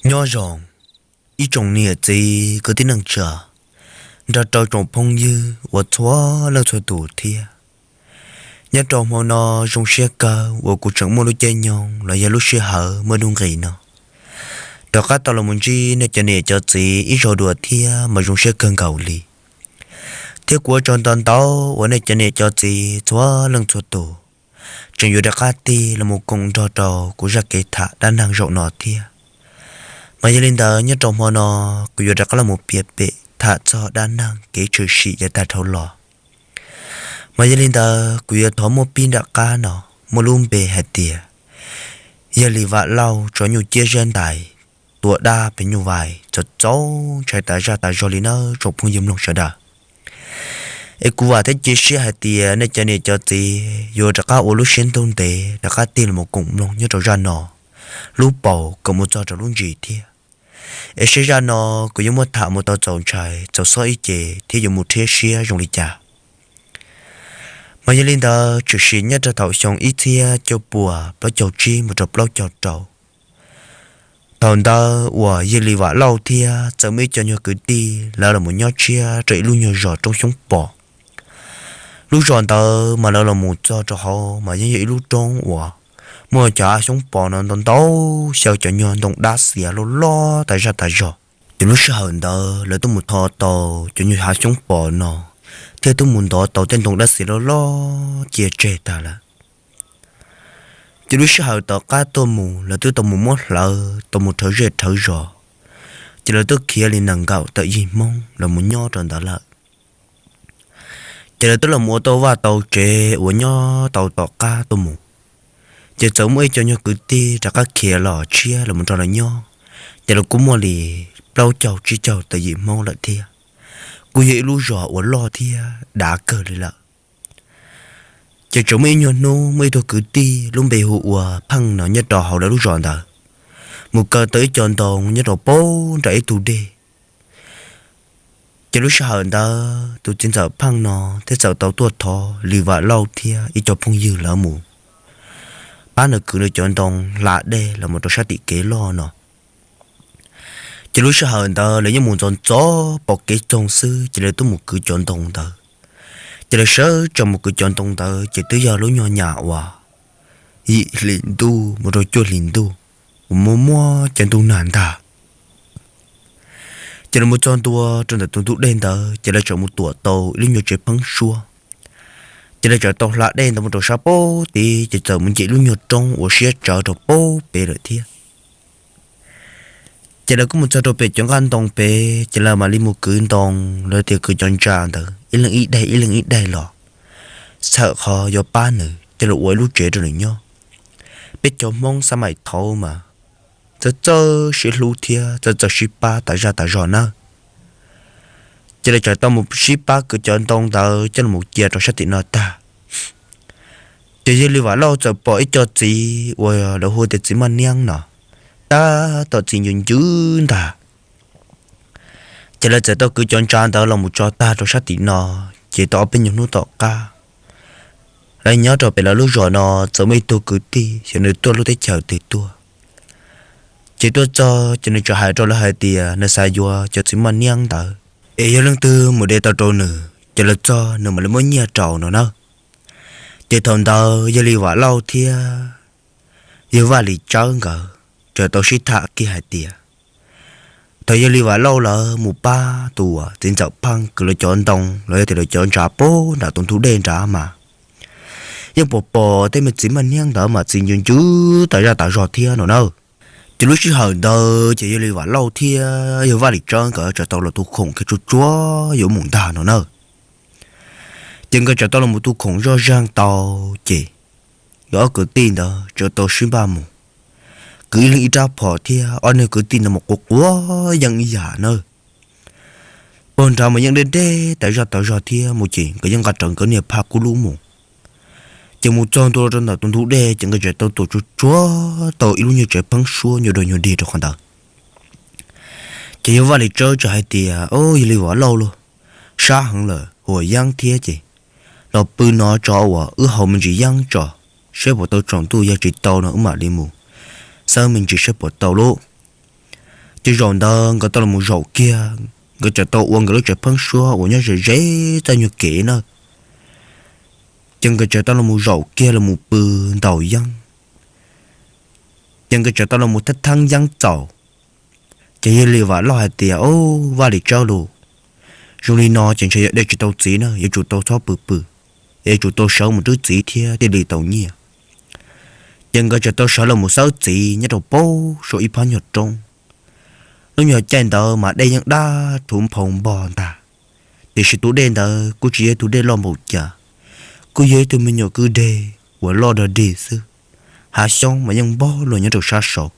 Nyob zoo ib tsoom niam txiv kwv tij neej tsa, nrog rau tsoom phooj ywg uas txhua leej txhua tus thiab. Nyob rau hmo no zoo siab kawg uas kuv tseem muaj lub caij nyoog los yog lub sij hawm muaj nuj nqis no rov qab tau los mus ntsib nej cov niam cov txiv ib zaug dua thiab mas zoo siab kawg nkaus li. Thiab kuv ua tsaug ntau ntau uas nej cov niam cov txiv txhua leej txhua tus tseem yuav rov qab tig los mus koom nrog rau kuv zaj kev tham dab neeg zaum no thiab. Mas yog li ntawd nyob rau hmo no kuv yuav rov qab los mus piav pem tham txog dab neeg kev tshwm sim yav tag dhau los. Mas yog li ntawd kuv yuav thov muab pib nram qab no, muaj lub npe hais tias Yawg Lis Vam Lauj tsov nyuj ciab zab ntais tua dab pem nyuj vais txaus txaus ntshai tas zaj tas zog li nawb tsoom phooj ywg mloog sawv daws. Es kuv vam thiab cia siab hais tias nej cov niam cov txiv yuav rov qab ua lub siab ntuj ntev rov qab tig los mus koom mloog nyob rau zaj no lub paus kom mus txog rau lub ntsis thiab. Es seb zaj no kuv yuav muab tham mus tau txaus ntshai txaus xob ib ce thiab yuav mus rhiab siab zoo li cas. Mas yog li ntawd tshwm sim nyob rau thaum xyoo ib txhiab cuaj puas plaub caug tsib mus rau plaub caug rau, thaum ntawd uas Yawg Lis Vam Lauj thiab txawm muaj ib co nyuag kwv tij lawv los mus nyob tshiab rau ib lub nyuag zos roob xyoob pos. Lub zos ntawd mas lawv los mus txog rau hauv mas yeej yog ib lub roob uas muaj cov av xyoob pos no ntau ntau xyaw cov nyuag ntoo dab xiav loj loj tas zaj tas zog. Ces lub sij hawm ntawd lawv twb mus tho tau cov nyuag av xyoob pos no thiab twb mus ntov tau tej ntoo dab xiav loj loj cia tseg tag lawm. Ces lub sij hawm tom qab tuaj mus lawv twb tau mus muab hlawv tau mus rhawv zej rhawv zos, ces lawv twb khiav li nees nkaum tawm yim Hmoob los mus nyob rau ntawd lawm. Ces lawv twb los mus ua tau vaj tau tsev uas nyob tau tom qab tuaj mus, ces txawm muaj ib co nyuag kwv tij rov qab khiav los tshiab los mus nrog lawv nyob, ces lawv kuj muaj li plaub caug tsib caug tawm yim Hmoob lawm thiab. Kuj yog ib lub zos uas loj thiab dav kawg li lawm. Ces tseem muaj ib nyuag hnub muaj ib tug kwv tij lub npe hu ua Pheej no nyob rau hauv lawv lub zos ntawd mus kaw tau ib co ntoo nyob rau pem nram ib tug dej. Ces lub sij hawm ntawd tus txiv ntxawm Pheej no thiaj txawm tau tuaj thov Lis Vam Lauj thiab ib co phooj ywg lawv mus pab nws kwv nws cov ntoo hla dej los mus rau sab tim kev loj no. Ces lub sij hawm ntawd lawv yeej mus ntxov ntxov pom kev txoog xwb ces lawv twb mus kwv cov ntoo ntawd. Ces lawv sawv tsees mus kwv cov ntoo ntawd ces twb yog lub nyuag nyam uas yim hlis ntuj mus rau cuaj hlis ntuj, uas muaj muab cov ntuj nag ntag. Ces lawv mus txog ntua rau ntawm tus ntug dej ntawd ces lawv tseem mus tuam tau ib lub nyuag tsev pheeb suab. Ces lawv tseem tau hla dej ntawd mus rau sab pem tid ces txawm mus nce ib lub nyuag roob uas siab tsawv rau pem pem lawm thiab. Ces lawv kuj mus txog rau pem cov nqaj ntoo pem ces lawv mam li mus kwv ntoo, lawv tias kwv cov ntsa ntawd ib leeg ib daim ib leeg ib daim los, txhawm qhov yuav pab nws coj los ua ib lub tsev rau nws nyob. Peb cov Hmoob xab maim thaud mas txawj txawj sib hlub thiab txawj txawj sib pab tas zaj tas zog nawb. Ces lawv tseem tau mus sib pab kwv cov ntoo ntawd coj los cia rau sab tim no tag, ces yawg Lis Vam Lauj txawm pom ib co txiv uas lawv hu tias txiv maj niab no, tab tom txi ncw ncw ntag. Ces lawv txawm tau kwv cov ntsa ntawd los mus tso tag rau sab tim no, ces tau ob peb nyuag hnub tom qab, lawv nyob rau pem lawv lub zos no txawm muaj ib tug kwv tij xyov nws tuaj lub teb chaws twg tuaj. Ces tuaj txog ces nws txawm hais rau lawv hais tias nws xav yuav cov txiv maj niab ntawd, es yog leej twg mus de tau rau nws ces lawv txog nws mam li muab nyiaj rau no na. Ces thaum ntawd yawg Lis Vam Lauj thiab yawg Vaj Lis Tsawb nkawd txawm tau sib tham kiag hais tias thaum yawg Lis Vam Lauj lawv mus pab tus txiv ntxawm Pheej kwv lawv cov ntoo los yog tias lawv cov ntsa pem nram tus ntug dej nrad mas yeej pom pom tej me txiv maj niab ntawd mas txi ncw ncw tas zaj tas zog thiab no na. Ces lub sij hawm ntawd ces yawg Lis Vam Lauj thiab yawg Vaj Lis Tsawb nkawd txawm tau los tu khoom kiag tsuag tsuag yuav mus ntag no na. Ces nkawd txawm tau los mus tu khoom zoj zeeg tau, ces nkawd ob kwv tij ntawd txawm tau sib npaj mus kwv ib leeg ib rab phom thiab ob niag kwv tij ntawd mus quav quav yeeb ib yam na. Pog nrad mas yeej deb deb tas zaj tas zog thiab mus ces nkawd yeej nqa rawv nkawd niag phaj kub lub mus. Ces mus txog ntua rau ntawm tus ntug dej ces nkawd txawm tau tuam tsuag tsuag tau ib lub nyuag tsev pheeb suab nyuag dog nyuag dig rau qhov ntawd. Ces yawg Vaj Lis Tsawb txawm hais tias, Au, yawg Lis Vam Lauj lauj, sab heev lawm, huam yeeb thiab ces los pw no tso uas wb haus me ntsis yeeb tso, saib puas tau tsaus ntuj, yog tsis tau no wb mam li mus xawb me ntsis saib puas tau lauj. Ces zaum ntawd nkawd tau los zaum kiag, nkawd txawm tau ua nkawd lub tsev pheeb suab uas nyob ze ze txoj nyuag kev na. Ces nkawd txawm tau los zaum kiag los pw ntaus yeeb. Ces nkawd txawm tau los thab thab yeeb txaus. Ces yawg Lis Vam Lauj hais tias, Au, Vaj Lis Tsawb lauj, zoo li no ces ntshe yuav de tsis tau txiv na, yuav tsum tau txhob pw pw, yuav tsum tau sawv mus rub txiv thiab thiaj li tau nyiaj. Ces nkawd txawm tau sawv los mus xawb txiv nyob rau pem saum ib phab nyuag roob. Lub nyuag caij ntawd mas dej yeej daj rhuv nphau npog ntag, tiam sis tus dej ntawd kuj tsis yog tus dej loj npaum cas, kuj yog ib tug me nyuam kwj deg uas loj dog dig xwb, hav xyoob mas yeej npog luag nyob rau sab saud.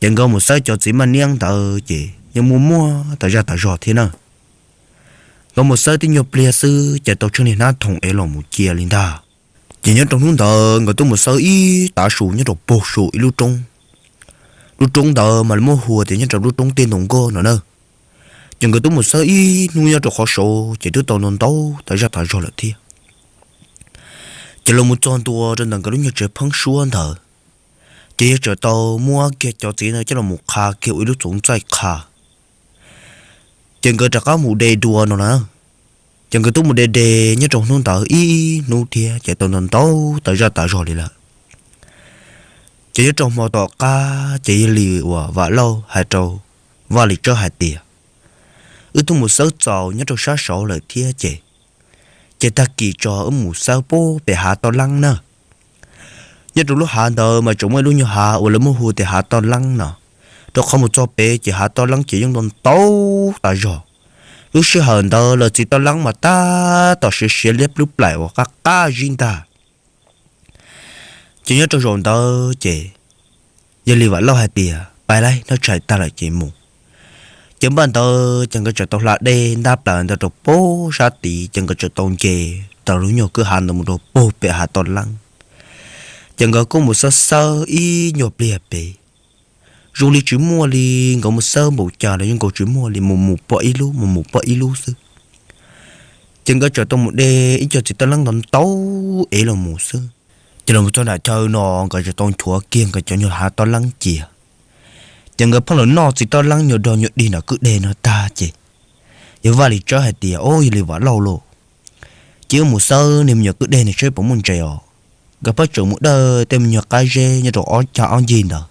Ces nkawd mus xawb cov txiv maj niab ntawd ces yeej muaj muaj tas zaj tas zog thiab na. Nkawd mus xawb tib nyuag pliag xwb ces tau tsheej niag hnab thoom es los mus cia li ntag. Ces nyob rau hnub ntawd nkawd twb mus xawb ib tav su nyob rau pem saum ib lub roob. Lub roob ntawd mas lawv muab hu tias nyob rau lub roob Tiaj Ntoo Nkoj no na. Ces nkawd twb mus xawb ib hnub nyob rau qhov saud ces twb tau ntau ntau tas zaj tas zog lawm thiab. Ces los mus txog ntua rau ntawm nkawd lub nyuag tsev pheeb suab ntawd, ces yawg txawm tau muab kiag cov txiv ntawd coj los qha kiag ua ib lub txuv ntxaij qha. Ces nkawd rov qab mus de dua no na. Ces nkawd twb mus de de nyob rau hnub ntawd ib hnub thiab ces tau ntau ntau tas zaj tas zog li lawm. Ces nyob rau hmo tom qab ces yawg Lis uas Vam Lauj hais rau Vaj Lis Tsawb hais tias, Wb twb mus xawb txaus nyob rau sab saud lawm thiab ces, ces tag kis tso wb mus xawb pem hav Toj Leeb na. Nyob rau lub hav ntawd mas tseem muaj ib lub nyuag hav uas lawv muab hu tias hav Toj Leeb no, rau qhov mus txog pem ces hav Toj Leeb ces yeej ntau ntau tas zog. Lub sij hawm ntawd lawv txiv Toj Leeb mas tab tom siav siav liab plub plaim uas qab qab zib ntag. Ces nyob rau zaum ntawd ces yawg Lis Vam Lauj hais tias, Pais laij, noj tshais tag lawm ces mus. Ces npaj ntawd ces nkawd txawm tau hla dej ntab plaws ntawd rau pem sab tid ces nkawd txawm tau nce raws lub nyuag kwj hav ntawd mus rau pem hav Toj Leeb. Ces nkawd kuj mus xawb xawb ib nyuag pliag pem, zoo li tsis muaj li, nkawd mus xawb npaum cas los yeej nkaus tsis muaj li, mus mus pom ib lub mus mus pom ib lub xwb. Ces nkawd txawm tau mus de ib co txiv Toj Leeb ntau ntau es los mus xwb. Ces los txog nram chaw no nkawd txawm tau nchuav kiag nkawd cov nyuag hav Toj Leeb cia. Ces nkawd pheej los noj txiv Toj Leeb nyuag dog nyuag dig nram kwj deg no tag ces yawg Vaj Lis Tsawb hais tias, Au, yawg Lis Vam Lauj lauj, cia wb mus xawb niag me nyuam kwj deg no saib puas muaj ntses os. Nkawd pheej tseem mus dawj tej me nyuag qab zeb nyob rau ob cag ob ncig ntawd.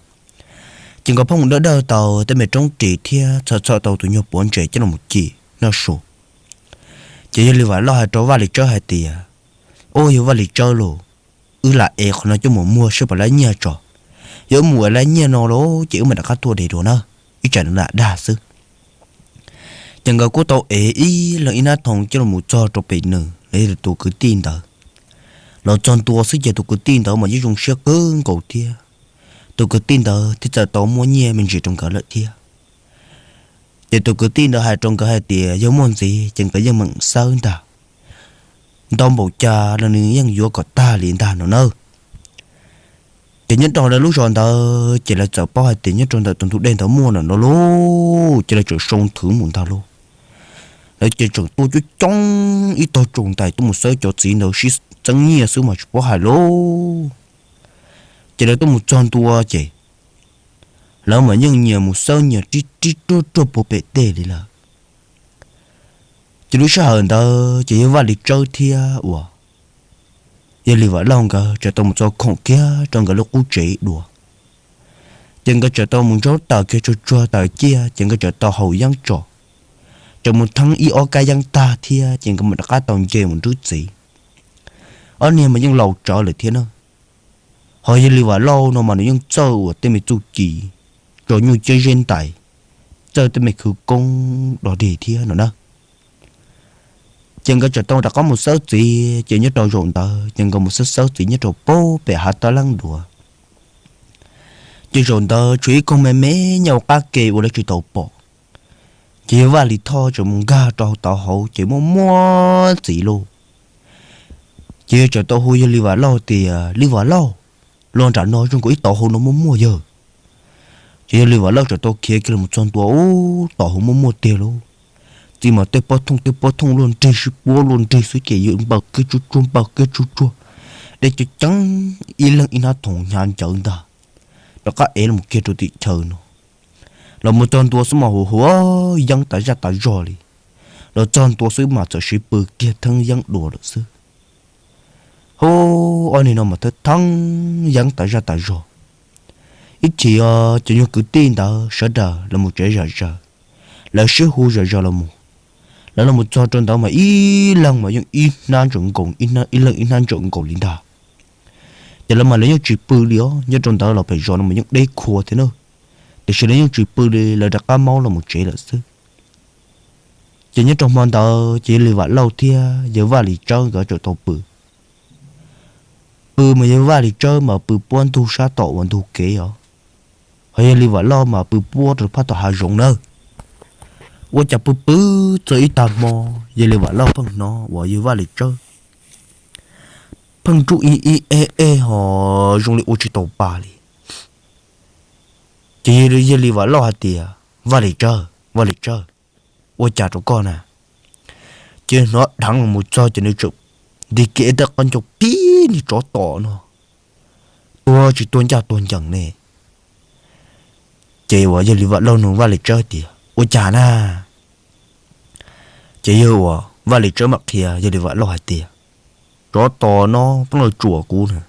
Ces nkawd pheej mus dawj dawj tau tej me roob ris thiab txhawm txhawm tau tus nyuag puav ntses coj los mus ci noj su. Ces yawg Lis Vam Lauj hais rau Vaj Lis Tsawb hais tias, Au, yawg Vaj Lis Tsawb lauj, wb lam ev qhov no coj mus muag saib puas laib nyiaj tso. Yog wb mus ua laib nyiaj no lauj ces wb mam rov qab tuaj de dua na, ib tsam nws lam dag xwb. Ces nkawd kuj tau ev ib leeg ib hnab thoom coj los txog rau pem nws los yog tus kwv tij ntawd. Los txog ntua xwb ces tus kwv tij ntawd mas yeej zoo siab kawg nkaus thiab. Tus kwv tij ntawd thiaj txawm tau muab nyiaj me ntsis rau nkawd lawm thiab. Ces tus kwv tij ntawd hais rau nkawd hais tias yog muaj ntxiv ces nkawd yeej meem xawb ntag, ntau npaum cas los nws yeej yuav kom tag li ntag no na. Ces nyob rau lawv lub zos ntawd ces lawv txawm paub hais tias nyob rau ntawm tus ntug dej ntawd muaj no lauj, ces lawv txawm sau nthwv mus ntag lauj. Lawv ces tseem tuaj coob coob ib tog tsaus ntais tuaj mus xawb cov txiv ntawd sib txeeb nyiaj xwb mas tsis paub hais lauj. Ces lawv tuaj mus txog ntua ces lawv mas yeej nyias mus xawb nyias rib rib ruag ruag puag pem tej li lawm. Ces lub sij hawm ntawd ces yawg Vaj Lis Tsawb thiab uas yawg Lis Vam Lauj nkawd txawm tau mus txo khoom kiag rau nkawd lub qub tsev dua. Ces nkawd txawm tau mus ntsaub taws kiag tsuag tsuag taws ciaj ces nkawd txawm tau haus yeeb tso, txawm mus theeb ib ob kab yeeb tag thiab ces nkawd mam rov qab tau nce mus nrub txiv. Ob niag mas yeej laus tsawv lawm thiab na. Ho yawg Lis Vam Lauj no mas nws yeej txawj uas tej me txuj ci, tso nyuj ciab zeb ntais, txawj tej me khawv koob dog dig thiab no na. Ces nkawd txawm tau rov qab mus xawb txiv, ces nyob rau zaum ntawd ces nkawd mus xawb xawb txiv nyob rau pem hav Toj Leeb dua. Ces zaum ntawd tshuav ib koog me me nyob hauv qab ke uas lawv tsis tau pom. Ces yawg Vaj Lis Thoj txawm mus nkag rau tod hauv ces muaj muaj txiv lauj. Ces yawg txawm tau hu yawg Lis Vam Lauj tias, Lis Vam Lauj, los nram no zoo nkaus ib tod hauv no muaj muaj yawg. Ces yawg Lis Vam Lauj txawm tau khiav kiag los txog ntua ub, tod hauv muaj muaj tiag lauj. Txiv mas tej pob thooj tej pob thooj luaj nrig sib puab luaj nrig xwb ces yawg npaws kiag tsuag tsuag npaws kiag tsuag tsuag, de ceev ceev ib leeg ib hnab thoom hnyav ncawv ntag, rov qab ev los kiag rau tim chaw no. Los mus txog ntua xwb mas hu hu yeeb tas zaj tas zog li. Los txog ntua xwb mas txawm siv pw kiag theeb yeeb dua lawm xwb. Hu, ob niag no mas thawb theeb yeeb tas zaj tas zog. Ib chim cov nyuag kwv tij ntawd sawv daws los mus tsev zom zaws, lawv sib hu zom zaws los mus. Lawv los mus txog rau ntawd mas ib leeg mas yeej ib hnab ntsaum nkaus, ib leeg ib hnab ntsaum nkaus li ntag. Ces lawv mas lawv yeej tsis pw li os, nyob rau ntawd los pem zos no mas yeej deb khua thiab na. Tiam sis lawv yeej tsis pw li, lawv rov qab maub los mus tsev lawm xwb. Ces nyob rau hmo ntawd ces yawg Lis Vam Lauj thiab yawg Vaj Lis Tsawb nkawd tseem tau pw. Pw mas yawg Vaj Lis Tsawb mas pw puab ntug sab tom uas ntug kev os, ho yawg Lis Vam Lauj mas pw puab rau phab tom hav zoov nawb. Ua cas pw pw txog ib tag hmo, yawg Lis Vam Lauj pheej hnov uas yawg Vaj Lis Tsawb pheej nruj ib ib eb eb ho zoo li ua tsis tau pa li. Ces yawg Lis Vam Lauj hais tias, Vaj Lis Tsawb, Vaj Lis Tsawb, ua cas rau koj na? Ces hnov dheev los mus txog ces nws tseem nti kiag ib teg qab ncauj pib niag tsov tom no tuag tsis tuag ncaj tuag ncees ne. Ces uas yawg Lis Vam Lauj nug Vaj Lis Tsawb tias, Ua cas na? Ces yawg uas Vaj Lis Tsawb mam qhia yawg Lis Vam Lauj hais tias, Tsov tom no pheej los tsuam kuv na,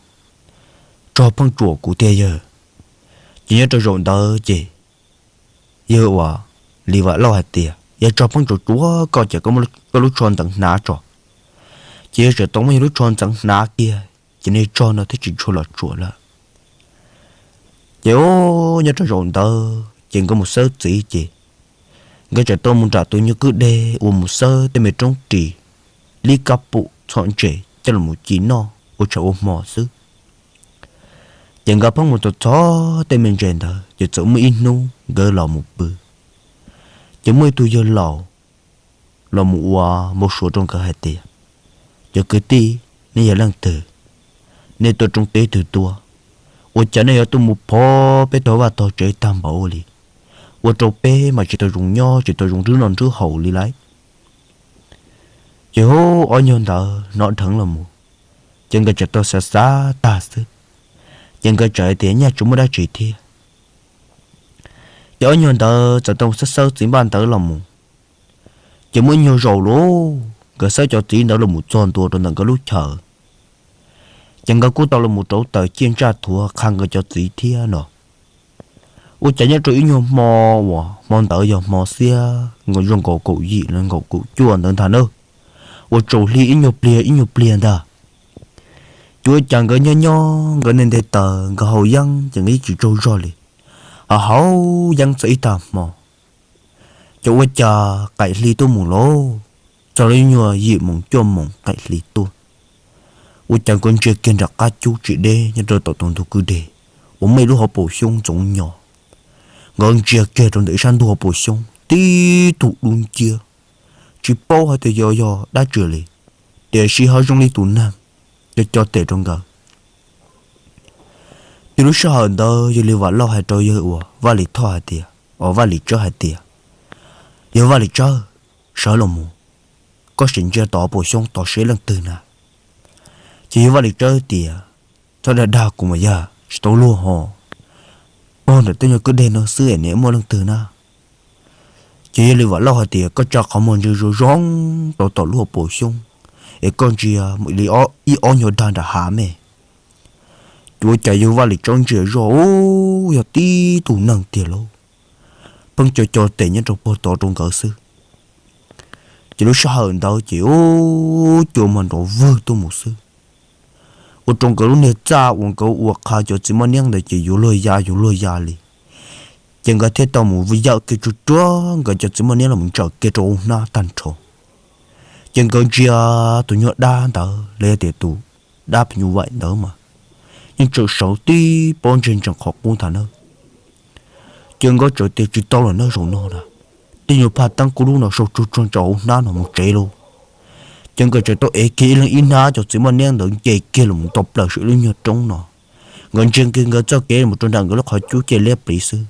tsog pheej tsuam kuv tiag yawg. Ces nyob rau zaum ntawd ces yawg uas Lis Vam Lauj hais tias, Yog tsog pheej tsuam tsuam koj ces koj lub tsho ntxeev hnav tso. Ces yawg tseem tau muab yawg lub tsho ntxeev hnav kiag, ces niag tsog no thiaj tsis tshua los tsuam lawm. Ces nyob rau zaum ntawd ces nkawd mus xawb txiv ces nkawd tseem tau mus nram tus nyuag kwj deg uas mus xawb tej me roob ris, lib kab pum txhom ntses coj los mus ci noj ua tshav ua hmo xwb. Ces nkawd pheej mus txog txog tej me ntses ntawd ces txawm muaj ib hnub nkawd los mus pw, ces muaj ib tug yawg laus los mus ua npau suav rau nkawd hais tias, Cov kwv tij, nej yog leej twg? Nej tuaj roob teb twg tuaj? Ua cas nej yuav tuaj mus phov peb tog vaj tog tsev tag npaum li? Ua rau peb mas tsis tau zoo nyob tsis tau zoo nrwb noj nrwb haus li lauj. Ces hu, ob nyuag ntawd hnov dheev los mus, ces nkawd tseem tau xav xav tag xwb, ces nkawd tseem hais tias nyaj tsis muaj dab tsi thiab. Ces ob nyuag ntawd txawm tau xawb xawb txiv npaj ntawd los mus, ces muaj ib nyuag zaus lauj, nkawd xawb cov txiv ntawd los mus txog ntua rau ntawm nkawd lub chaw, ces nkawd kuj tau los mus rauv taws ciaj ntsaj thuav qha nkawd cov txiv thiab no. Ua cas nyob rau ib nyuag hmo uas hmo ntawd yog hmo xiab nkaus zoo nkaus kaum yim los nkaus kaum cuaj ntawd ntag na, ua tsaus hli ib nyuag pliag ib nyuag pliag ntag. Ces ua cas nkawd nyob nyob nkawd nte nte taws nkawd haus yeeb ces nkawd yeej tsis tsaug zog li, ho haus yeeb txog ib tag hmo, ces ua cas qaim hli tuaj mus lauj, txog lub nyuag yim moos cuaj moos qaim hli tuaj. Ua cas nkawd ntsia kiag nram qab cub tsis deb nyob rau tom tus ntug kwj deg uas muaj ib lub hauv paus xyoob ntxoov nyos. Nkawd ntsia kiag rau ntawm ib sab ntug hauv paus xyoob tib tug dub nciab, tsis paub hais tias yog yog dab tsi li, tiam sis ho zoo li tus neeg co co tes rau nkawd. Ces lub sij hawm ntawd yawg Lis Vam Lauj hais rau yawg uas Vaj Lis Thoj hais tias, uas Vaj Lis Tsawb hais tias, Yawg Vaj Lis Tsawb, sawv los mus, koj sim ntsia tom hauv paus xyoob tod seb leej twg na. Ces yawg Vaj Lis Tsawb tias, Txhob dag dag kuv mas yawg, tsis tau luag ho, pog nram tej nyuag kwj deg no xwb es nim muaj leej twg na. Ces yawg Lis Vam Lauj hais tias, Koj tsa qhov muag ntsia zoo zoo rau tom lub hauv paus xyoob es koj ntsia mus li ib ob nyuag dag nram hav me. Ces ua cas yawg Vaj Lis Tsawb ntsia zoj, u, yog tib tug neeg tiag lauj, pheej co co tes nyob rau puag tod rau nkawd xwb. Ces lub sij hawm ntawd ces u, cua mas nrov vwg tuaj mus xwb, ua rau nkawd lub niag txaj uas nkawd ua qha cov txiv moj niab ntawd ces yuav luag ya yuav luag ya li. Ces nkawd thiaj tau mus yawm kiag tsuag tsuag nkawd cov txiv moj niab los mus ntsawm kiag rau hauv hnab tag nrho. Ces nkawd ntsia tus nyuag dab ntawd los yog tias tus dab phim nyuj vaim ntawd mas yeej tseem sawv tib pob ntseg ntsees qhov qub ntag na. Ces nkawd txawm tias tsis tau lawm na zaum no na, tej nyuag phaj teeb kub lub no sau tsuag tsuag rau hauv hnab no mus tsev lauj. Ces nkawd txawm tau ev kiag ib leeg ib hnab cov txiv moj niab ntawd nce kiag los mus tau plaws saum lub nyuag roob no. Nkawd ntsia kiag nkawd txoj kev los rau nram nkawd lub qhov cub cia liab pliv xwb,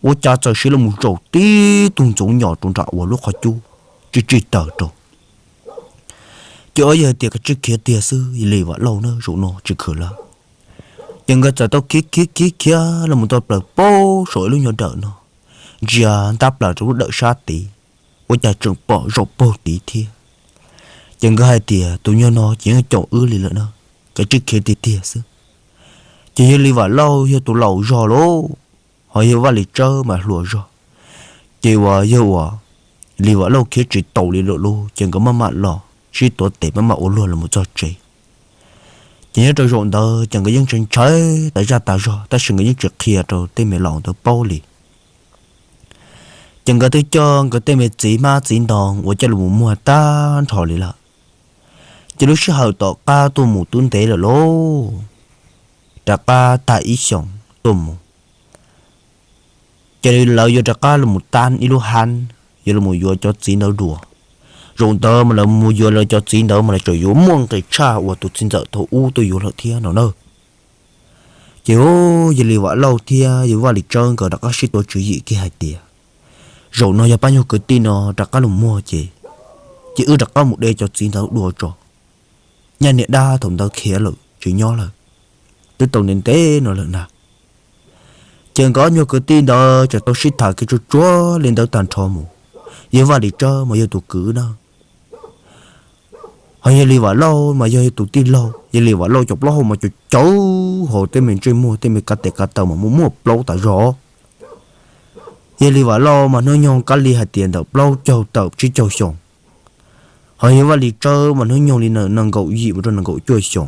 ua cas txawm siv los mus zaum tib tug ntxoov nyos rau nram uas lub qhov cub tsij tsij taws rau. Ces ob yawg tias, Kav tsij khiav tiag xwb, Lis Vam Lauj na, zaum no tsis khwv lawm. Ces nkawd txawm tau khiav khiav khiav khiav los mus tau plaws pab saum ib lub nyuag dawm no. ntsia ntab plaws rau lub dawm sab tid, ua cas tseem pom zaum paug tid thiab. Ces nkawd hais tias tus nyuag no ces yeej caum wb li lawm na, kav tsij khiav tiag tiag xwb. Ces yog Lis Vam Lauj yog tus laus zog lauj, ho yog Vaj Lis Tsawb mas hluas zog. Ces uas yog uas Lis Vam Lauj khiav tsis taus li lawm lauj, ces nkawd maj mam los sib tuav tes maj mam ua luag los mus txog tsev. Ces nyob rau zaum ntawd ces nkawd yeej ntshai ntshai tas zaj tas zog, tab sis nkawd yeej tsis qhia rau tej me laus ntawd paub li. Ces nkawd twb coj nkawd tej me txiv hmab txiv ntoo uas coj los muag tag nrho li lawm. Ces lub sij hawm tom qab tuaj mus twb ntev lawm lauj, rov qab tag ib xyoos tuaj mus, ces lawv yuav rov qab los mus tab ib lub hab, yuav los yuav cov txiv ntawd dua. Zaum ntawd mas lawv mus yuav lawv cov txiv ntawd mas lawv tseem yuav muaj nqis tshaj uas tus txiv ntxawm thaum ub tuaj yuav lawm thiab no na. Ces yog Lis Vam Lauj thiab yog Vaj Lis Tsawb nkawd rov qab sib tuav tswv yim kiag hais tias, zaum no yog pab nyuag kwv tij no rov qab los muag ces, ces wb rov qab mus de cov txiv ntawd dua tso. Nyaj niam dab thaum ntawd khiav lawm tsis nyob lawm, twb tau ntev ntev no lawm na. Ces nkawd ob nyuag kwv tij ntawd tseem tau sib tham kev tsuag tsuag li ntawd tag nrho mus. Yog Vaj Lis Tsawb mas yog tus kwv na, ho yog Lis Vam Lauj mas yog tus tij laug. Yog Lis Vam Lauj cov plaub hau mas cov cawv hos tej me ntsej muag tej me kav tes kav taw mas muaj muaj plaub tas zog. Yog Lis Vam Lauj mas hnub nyoog kab li hais tias ntawm plaub caug tawm tsib caug xyoo, ho yog Vaj Lis Tsawb mas hnub nyoog li nees nkaum yim mus rau nees nkaum cuaj xyoo.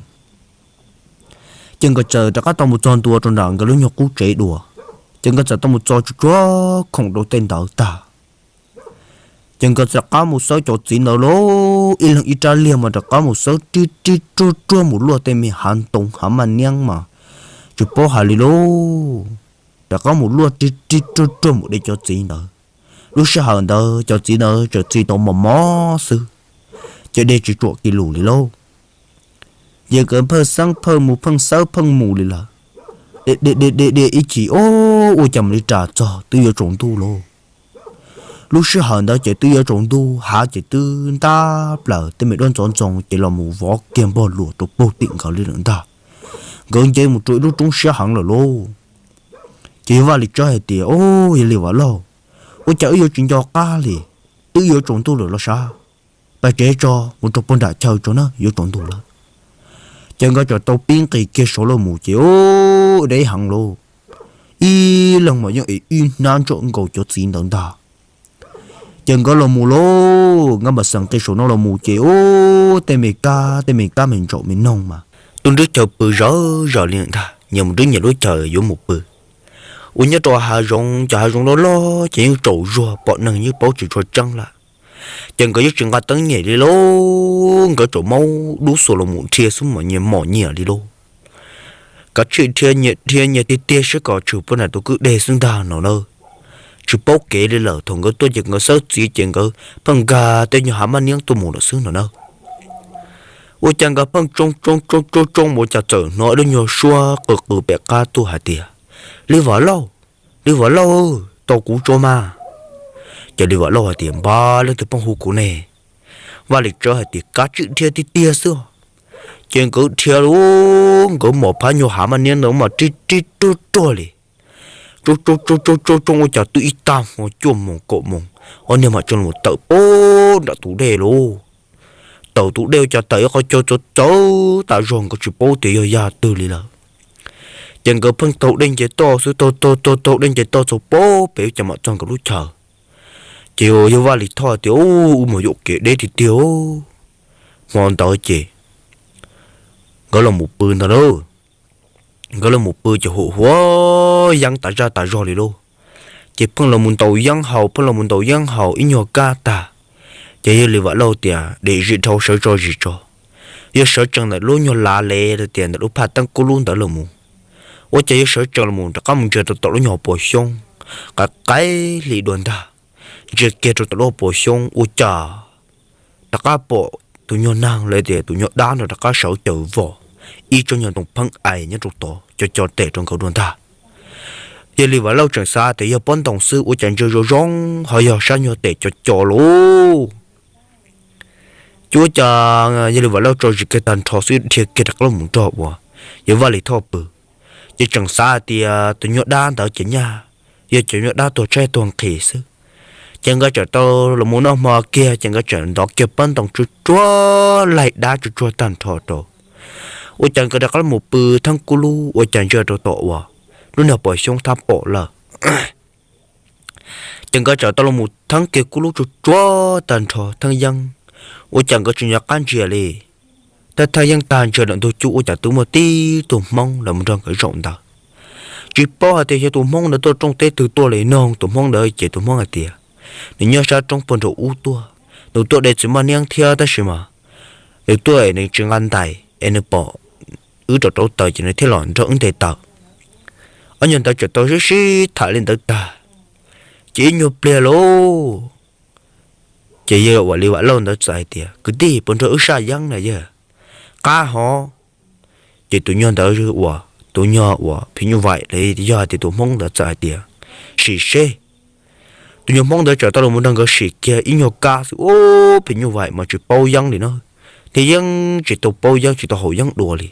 Ces nkawd txawm rov qab tau mus txog ntua rau nram nkawd lub nyuag qub tsev dua. Ces nkawd txawm tau mus txo tsuag tsuag khoom rau tej ntawd tag, ces nkawd rov qab mus xawb cov txiv ntawd lauj, ib leeg ib rab liag mas rov qab mus xawb ri ri ruag ruag mus luaj tej me hav ntoo hav maj niab mas tsis paub hais li lauj. Rov qab mus luaj ri ri ruag ruag mus de cov txiv ntawd. Lub sij hawm ntawd cov txiv ntawd tseem txi tau mos mos xwb, ces de tsis tsuam kiag lus li lauj. Ces nkawd pheej xawb pheej mus pheej xawb pheej mus li lawm. De de de de de ib chim, o, ua cas mam li ras txog twb yuav tsaus ntuj lauj. Lub sij hawm ntawd ces twb yuav tsaus ntuj, hav ces twb ntab plaws, tej me duab ntxoov ntxoo ces los mus vov kiag npog luas rau puag tim nkawd li lawm ntag. Nkawd nce mus rau ib lub roob siab heev lawm lauj. Ces yog Vaj Lis Tsawb hais tias, o, yog Lis Vam Lauj, ua cas wb yuav tsis nco qab li, twb yuav tsaus ntuj lawm los sav. Pais tsev tso, mus rau puag nram chaw tso na, yuav tsaus ntuj lawm. Ces nkawd txawm tau pib nqis kiag saud los mus ces, o, deb heev lauj. Ib leeg mas yeej ev ib hnab ntsoj nkaus cov txiv ntawd ntag. Ces nkawd los mus lauj, nkawd mam xeem nqis saum no los mus ces, o, tej me kab tej me kab me ntsaum me noog mas tub nrwb chaw pw zawv zawv li ntag, nyias mus nrwb nyias lub chaw yuav mus pw. Ua nyob rau hav zoov, cov hav zoov loj loj ces yeej tsaus zuag, pom neeg yeej paub tsis tshua tseeb lawm. Ces nkawd yeej tsis nqa teeb nyem li lauj, nkawd tsaum maub dub xuas los mus dhia xwb mas nyias mom nyias li lauj. Kav tsij dhia nyias dhia nyias tiag tiag seb kom tshwm puag nram tus kwj deg xwb ntag no na. Tsis paub kev li lawm, thaum nkawd tuaj ces nkawd xawb txiv ces nkawd pheej nkag tej nyuag hav maj niab tuaj mus lawm xwb no na. Ua cas nkawd pheej tsoo tsoo tsoo tsoo tsoo mus cas txawm hnov ib lub nyuag suab qw qw pem qab tuaj hais tias, Lis Vam Lauj, Lis Vam Lauj, tos kuv tso mas. Ces Lis Vam Lauj hais tias, Npab, leej twg pheej hu kuv ne? Vaj Lis Tsawb hais tias, Kav tsij dhia tiag tiag xwb. Ces nkawd dhia lauj, nkawd mom phab nyuag hav maj niab ntawd mas ri ri ruag ruag li. Tsoo tsoo tsoo tsoo tsoo ua cas twb ib tag hmo cuaj moos kaum moos, ob niag mam tseem los tawm puag nram tus dej lauj. Tawm tus dej ua cas tawm ib qho chaw txawv txawv tas zog, nkawd tsis paub tias yog yam twg li lawm. Ces nkawd pheej taug dej nce toj xwb, taug taug taug taug dej nce toj txog puag pem ua cas mam txog nkawd lub chaw. Ces yog Vaj Lis Thoj tias, Ub, mus yuam kev deb tiag tiag. Hmo ntawd ces nkawd los mus pw ntag lauj. Nkawd los mus pw ces hu huav yeeb tas zaj tas zog li lauj. Ces pheej los mus ntaus yeeb haus, pheej los mus ntaus yeeb haus ib nyuag kab tag, ces yog Lis Vam Lauj tias, Dim zis dhau, sawv tso zis tso. Yog sawv tsees ntawm lub nyuag lav lev tias ntawm lub phaj teeb kub lub ntawd los mus, ua cas yog sawv tsees los mus rov qab mus ntsia rau tom lub nyuag hauv paus xyoob, qaim qaim hli dua ntag. Ntsia kiag rau tom lub hauv paus xyoob ua cas rov qab pom tus nyuag neeg los tias tus nyuag dab no rov qab sawv caws vos ib tsob nyuag ntoo pheeb ais nyob rau tod co co tes rau nkawd dua ntag. Yog Lis Vam Lauj tseem xav tias yog pob ntoo xwb ua cas ntsia zoo zoo ho yog sab nyuag tes co co lauj. Ces ua cas yog Lis Vam Lauj tso zis kiag tag nrho xwb dhia kiag rov qab los mus nrog uas yog Vaj Lis Thoj pw. Ces tseem xav hais tias tus nyuag dab ntawd ces nyaj yog cov nyuag dab tuag tshaib tuag nqhis xwb. Ces nkawd txawm tau los mus noj hmo kiag ces nkawd txawm ntov kiag pob ntoo tsuag tsuag laig dab tsuag tsuag tag nrho rau. Ua cas nkawd rov qab los mus pw theeb kub lub ua cas ntsia rau tom uas lub niag pom xyoob thab pom lawm. Ces nkawd txawm tau los mus theeb kiag kub lub tsuag tsuag tag nrho theeb yeeb, ua cas nkawd tsis nco qab ntsia li. Thaj thaj yeeb tag ntsia lawm ntug cub ua cas twb muaj tib tug hmoob los mus nrog nkawd zaum ntawd. Tsis paub hais tias yog tus hmoob ntawd tuaj rooj teb twg tuaj li no. Tus hmoob ntawd ces tus hmoob hais tias nws nyob sab roob puag nraum ub tuaj, nws tuaj de txiv maj niab thiab tab sis mas nws tuaj es nws tsis nqa ntais es nws pom wb rau rauv taws ces nws thiaj los nrog wb ntes taws. Ob nyuag ntawd txawm tau sib sib tham li ntawd tag, ces ib nyuag pliag lauj, ces yawg uas Lis Vam Lauj ntawd txawm hais tias, kwv tij, puas nrog wb saj yeeb na yawg? Qab hov. Ces tus nyuag ntawd uas tus nyuag uas phim nyuj vaim los yog hais tias tus hmoob ntawd txawm hais tias, sim seb. Tus nyuag hmoob ntawd txawm tau los mus nrog nkawd sim kiag ib nyuag kab xwb, ub, phim nyuj vaim mas tsis paub yeeb li no, niag yeeb tsis tau paub yeeb tsis tau haus yeeb dua li.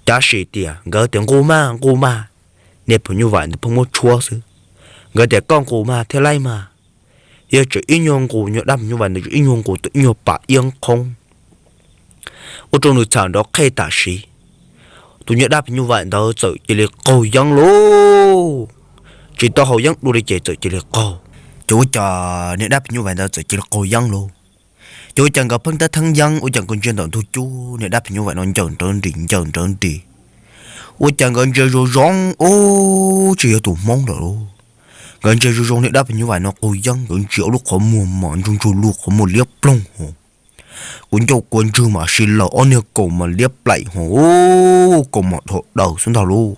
Cav sim tias nkawd tias nqus mas nqus mas, niag phim nyuj vaim ntawd pheej muab tshuab xwb. Nkawd tias koj nqus mas thiaj laib mas. Yog tseem ib nyuag nqus, nyuag dab phim nyuj vaim ntawd tseem ib nyuag nqus tau ib nyuag pam iab qhoob, ua rau nws txham nrov qhej tam sim. Tus nyuag dab phim nyuj vaim ntawd txawm cia li qaug yeeb lauj, tsis tau haus yeeb dua li ces txawm cia li qaug. Ces ua cas niag dab phim nyuj vaim ntawd txawm cia li qaug yeeb lauj. Ces ua cas nkawd pheej tab theeb yeeb, ua cas nkawd ntsia ntawm ntug cub niag dab phim nyuj vaim no ncaws nrawv nris ncaws nrawv nris. Ua cas nkawd ntsia zoo zoo, ub, tsis yog tus hmoob lawm lauj. Nkawd ntsia zoo zoo niag dab phim nyuj vaim no qaug yeeb, nkawd ntsia ob lub qhov muag mas ntsuag ntsuag lug, qhov muag liab ploog ho. Kua ncauj kua ntswg mas si lawm, ob niag kaus mas liab plaim ho, kaus mas dhau daws xwb ntag lauj.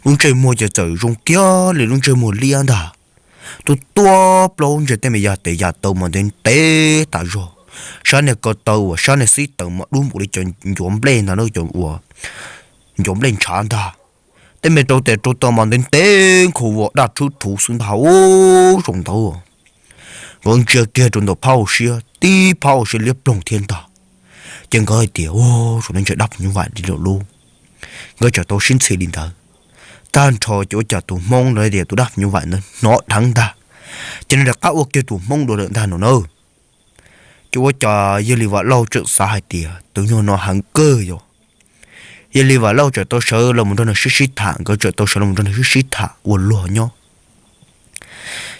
Lub ntsej muag ces txawm zoo kiag li lub ntsej muag liab ntag. Tus tuaj plaub ntsia tej me yam tes yam taw mas ntev ntev tas zog. Sab niag ko taw uas sab niag xib taws mas dub npaum li cov ncuav nplej ntag, cov uas ncuav nplej ntshav ntag. Tej me rau tes rau taw mas ntev ntev nkhaus vos daj rhwb rhuv xwb ntag, ub, zoo ntawd. Nkawd ntsia kiag rau ntawm phab hauv siab, tib phab hauv siab liab ploog thiab ntag. Ces nkawd hais tias, ub, zoo li ntshai dab phim nyuj vaim li lawm lauj. Nkawd txawm tau sib ntxhi li ntawd tag nrho ces ua cas tus hmoob ntawd tias tus dab phim nyuj vaim ntawd hnov dheev ntag, ces nws rov qab ua kiag tus hmoob dua lawm ntag no na. Ces ua cas yawg Lis Vam Lauj txawm xav hais tias tus nyuag no heev kawg yog. Yawg Lis Vam Lauj txawm tau sawv los mus nrog nws sib sib tham, nkawd txawm tau sawv los mus nrog nws sib sib tham ua luag nyob.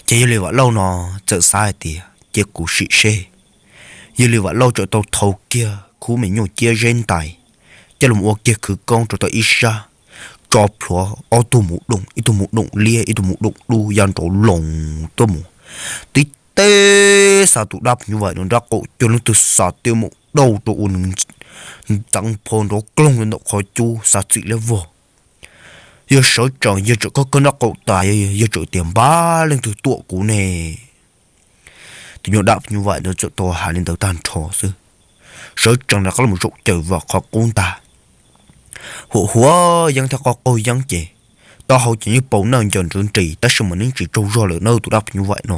Ces yawg Lis Vam Lauj no txawm xav hais tias cia kuv sim seb. Yawg Lis Vam Lauj txawm tau thau kiag khub me nyuj ciab zeb ntais coj los ua kiag khawv koob rau tau ib sab, tso plhuav ob tug mus doom, ib tug mus doom liab, ib tug mus doom dub ya nrov loos tuaj mus. Tib teb xa tus dab phim nyuj vaim no nrab qaum cuag leej twg xa tiaj mus dauj rau ua nws ntxeev pho nrov kloog rau ntawm qhov cub xa txim liab vog. Yawg sawv tsees, yawg txawm kawg kawg nrab qaum tas, yawg txawm tias npab leej twg tuam kuv ne. Tus nyuag dab phim nyuj vaim ntawd txawm tau hais li ntawd tag nrho xwb, sawv tsees rov qab los zaum caws vam qhov qub ntag. Huam huam yeeb thiab qoj qaug yeeb ces taub hau ces yeej paus nawj ncaws nrawv nris tab sis mas nws tsis tsaug zog lawm na. Tus dab phim nyuj vaim no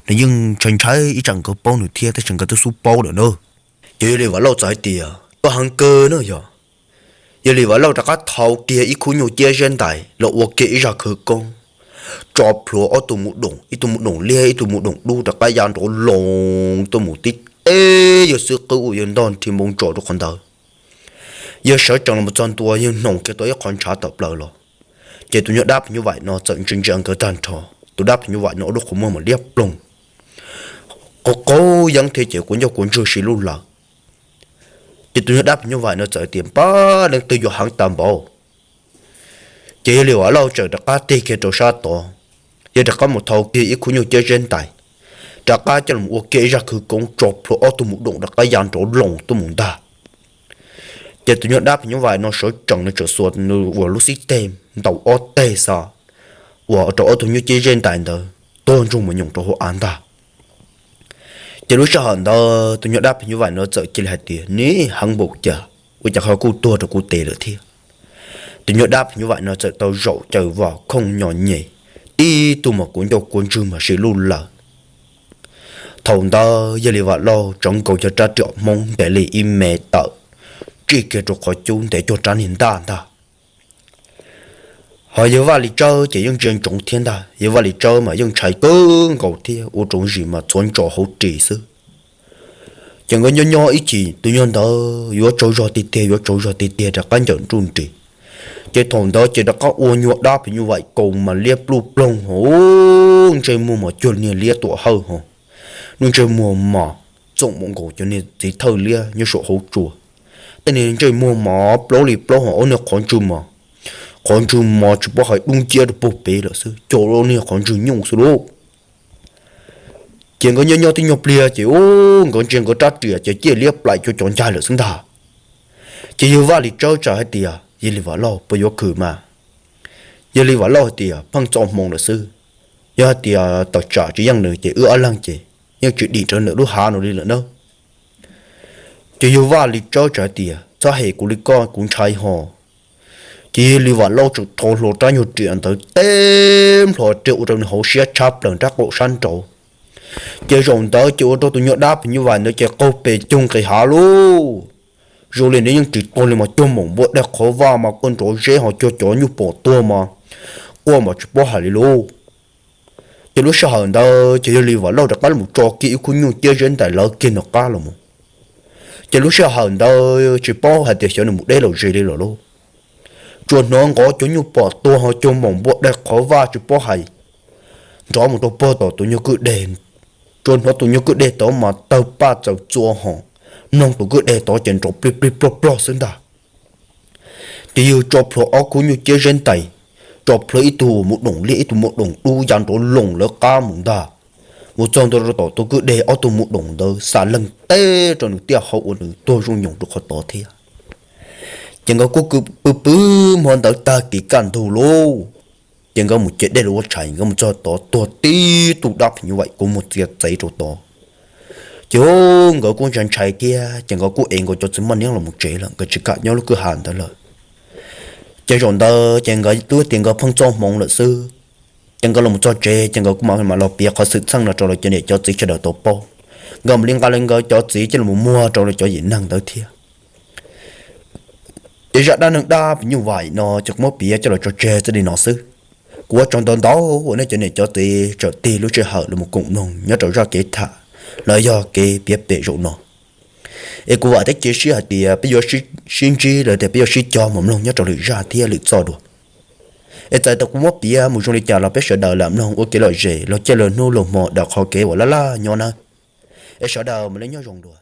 nws yeej ntshai ntshai ib tsam nkawd paub nws thiab tab sis nkawd twb xub paub lawm na. Ces yawg Lis Vam Lauj txawm hais tias koj heev kawg na yog. Yawg Lis Vam Lauj rov qab thau kiag ib khub nyuj ciab zeb ntais los ua kiag ib zaj khawv koob, tso plhuav ob tug mus doom, ib tug mus doom liab, ib tug mus doom dub rov qab ya nrov loos tuaj mus tib teb yawg xwb qwb ua yawg ntog nrhi npoo ntsos rau qhov ntawd. Yawg sawv tsees los txog ntua yawg hnoos kiag tau ib qho ntshav tawm plaws los. Ces tus nyuag dab phim nyuj vaim no txawm ntsia ntsia nkawd tag nrho, tus dab phim nyuj vaim no ua lub qhov muag mas liab ploog, qaug qaug yeeb thiab ces kua ncauj kua ntswg si lug lawm. Ces tus nyuag dab phim nyuj vaim no txawm tias npab leej twg yuav heev tag npaum. Ces yawg Lis Vam Lauj txawm rov qab tig kiag rau sab tod, yawg rov qab mus thau kiag ib khub nyuj ciab zeb ntais, rov qab coj los ua kiag ib zaj khawv koob tso plhuav ob tug mus doom rov qab ya nrov loos tuaj mus ntag. Ces tus nyuag dab phim nyuj vaim no sawv tsees nws txawm xuas nws uas lub xib teg ntaus ob teg xwb, uas rau ob tug nyuj ciab zeb ntais ntawd tuag ntsoog mus nyoos rau hauv av ntag. Ces lub sij hawm ntawd tus nyuag dab phim nyuj vaim no txawm cia li hais tias nws heev npaum cas ua cas ho kuj tuag rau kuv tes lawm thiab. Tus nyuag dab phim nyuj vaim no txawm tau zaum caws vam khooj nyo nyem, tib tug mas kua ncauj kua ntswg mas si lug lawm. Thaum ntawd yawg Lis Vam Lauj tsawv nkaus cov rab riam Hmoob ntev li ib me tawm, tsij kiag rau qhov cub ntev cuag rab niag ntaj ntag. Ho yawg Vaj Lis Tsawb ces yeej ntsia ntsoov thiab ntag, yawg Vaj Lis Tsawb mas yeej ntshai kawg nkaus thiab ua rau zis mas txhuav ntsos hauv ris xwb. Ces nkawd nyob nyob ib chim tus nyuag ntawd yuav tsaug zog tiag tiag, yuav tsaug zog tiag tiag rov qab ncaws nruj nris. Ces thaum ntawd ces rov qab ua nyuag dab phim nyuj vaim kaus mas liab pluj ploog hauv, ntsej muag mas cuag niag liab tuam hawj hauv, lub ntsej muag mas txoom mus nkaus cov niag txiv thawj liab nyob saum hauv tsua. Tej niag ntsej muag mas plaub li plaub hauv, ob niag qhov ntswg mas, qhov ntswg mas tsis paub hais dub nciab rau puag pem lawm xwb, cov niag qhov ntswg nyuj xwb lauj. Ces nkawd nyob nyob tib nyuag pliag ces ub, nkawd ntsia nkawd rab riam ces ciaj liab plaim cuag cov ncaig lawm xwb ntag. Ces yawg Vaj Lis Tsawb txawm hais tias, Yawg Lis Vam Lauj, puas yuav khwm mas? Yawg Lis Vam Lauj hais tias, Pheej txoj hmoo lawm xwb. Yog hais tias tawm tsam tsis yeej nws ces wb ob leeg ces yeej tsis dim rau ntawm lub hav no li lawm nawb. Ces yawg Vaj Lis Tsawb txawm hais tias, Txhob hem kuv li koj, kuv ntshai ho. Ces yawg Lis Vam Lauj txawm tho hlo rab nyuag riam ntawd teb nplho rau ua rau nws hauv siab tshab plaws nraub qaum sab nraud. Ces zaum ntawd ces ua rau tus nyuag dab phim nyuj vaim ntawd ces qaug pes cug nqis hav lauj. Zoo li nws yeej tsis tuag li mas cuag maum npua daig qhov vaj mas quaj nrov zeb ho cuag cov nyuj pom tuag mas quaj mas tsis paub hais li lauj. Ces lub sij hawm ntawd ces yawg Lis Vam Lauj rov qab los tso kiag ib khub nyuj ciab zeb ntais lawv kiag nws qab los mus. Ces lub sij hawm ntawd tsis paub hais tias xyov nws mus deb los ze li lawm lauj. Tsuas hnov nqov cov nyuj pom tuag ho cuag maum npua daig qhov vaj tsis paub hais nrov mus rau puag tom tus nyuag kwj deg. Tsuas hnov tus nyuag kwj deg tod mas tawg paj txawm txua ho mloog tus kwj deg tod ces nrov plig plig plog plog xwb ntag. Ces yawg tso plhuav ob khub nyuj ciab zeb ntais, tso plhuav ib tug mus doom liab ib tug mus doom dub ya nrov loos lawv qab mus ntag. Mus txog ntua rau tom tus kwj deg ob tug mus doom ntawd xa leeg teb rau nws tiaj hau ua nws tuag zoo nyoos rau qhov tod thiab. Ces nkawd kuj pw pw hmo ntawd tag kis kaj ntug lauj. Ces nkawd mus ce dej los ua tshais, nkawd mus txog tod tuag tib tug dab phim nyuj vaim kuv mus txiav txev rau tod. Ces nkawd kuj ntshai ntshai thiab ces nkawd kuj ev nkawd cov txiv maj niab los mus tsev lawm, nkawd tsis kam nyob lub kwj ha ntawd lawm. Ces zaum ntawd ces nkawd twb tias nkawd pheej txoj hmoov lawm xwb. Ces nkawd los txog tsev ces nkawd kuj mam los piav qhov xwm txheej no rau lawv cov niam cov txiv sawv daws tau paub. Nkawd mam li nqa lawv nkawd cov txiv coj los muag rau lawv cov yim neeg ntawd thiab. Ces zaj dab neeg dab phim nyuj vaim no ces kuv muab piav coj los tso tseg txij li no xwb. Kuv ua tsaug ntau ntau uas nej cov niam cov txiv tseem tig lub sij hawm los koom mloog nyob rau zaj kev tham los yog kev piav pem zaum no. Es kuv vam thiab cia siab hais tias peb yuav sib ntsib los tias peb yuav sib cog mus mloog nyob rau lwm zaj thiab lwm txoj dua. Es txawm tias kuv muab piav mus zoo li cas los peb sawv daws lam mloog ua kev lom zem los caij luag hnub luag hmo daws qhov kev uas laj laj nyob nawb. Es sawv daws mam li nyob zoo dua.